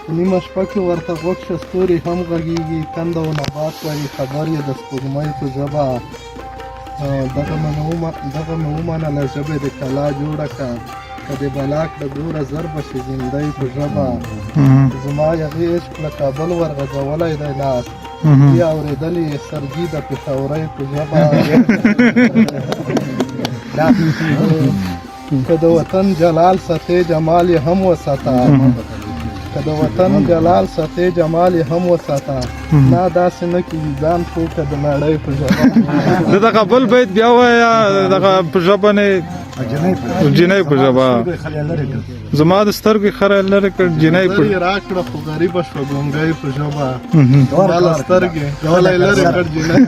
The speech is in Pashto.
په نیمه شپه کې ورته غوږ شه، ستوري هم غږېږي، کنده او نبات وایي، خبر یې د سپوږمۍ په ژبه. دغه مې ومنله، ژبه د کلا جوړه که، که د بلا کړه ګوره زر به شي زندۍ په ژبه. زما یغې عشق له کابل ورغځولی دی لاس، دې اورېدلې یې سرګي د پېښورۍ په ژبه. که د وطن جلال ساتې جمال یې هم وساته، که د وطن جلال ساتې جمال یې هم وساته، نه داسې نه کېږي ځان پوه که د نړۍ په ژبه. د دغه بل بیت بیا وایه، دغه په ژبه نه، جینۍ په ژبه. زما د سترګې خره لرې کړ جینۍ په زر یې راکړه خو غریبه شوه ګونګۍ په ژبه، زما له سترګې خلی لرې کړ جینۍ.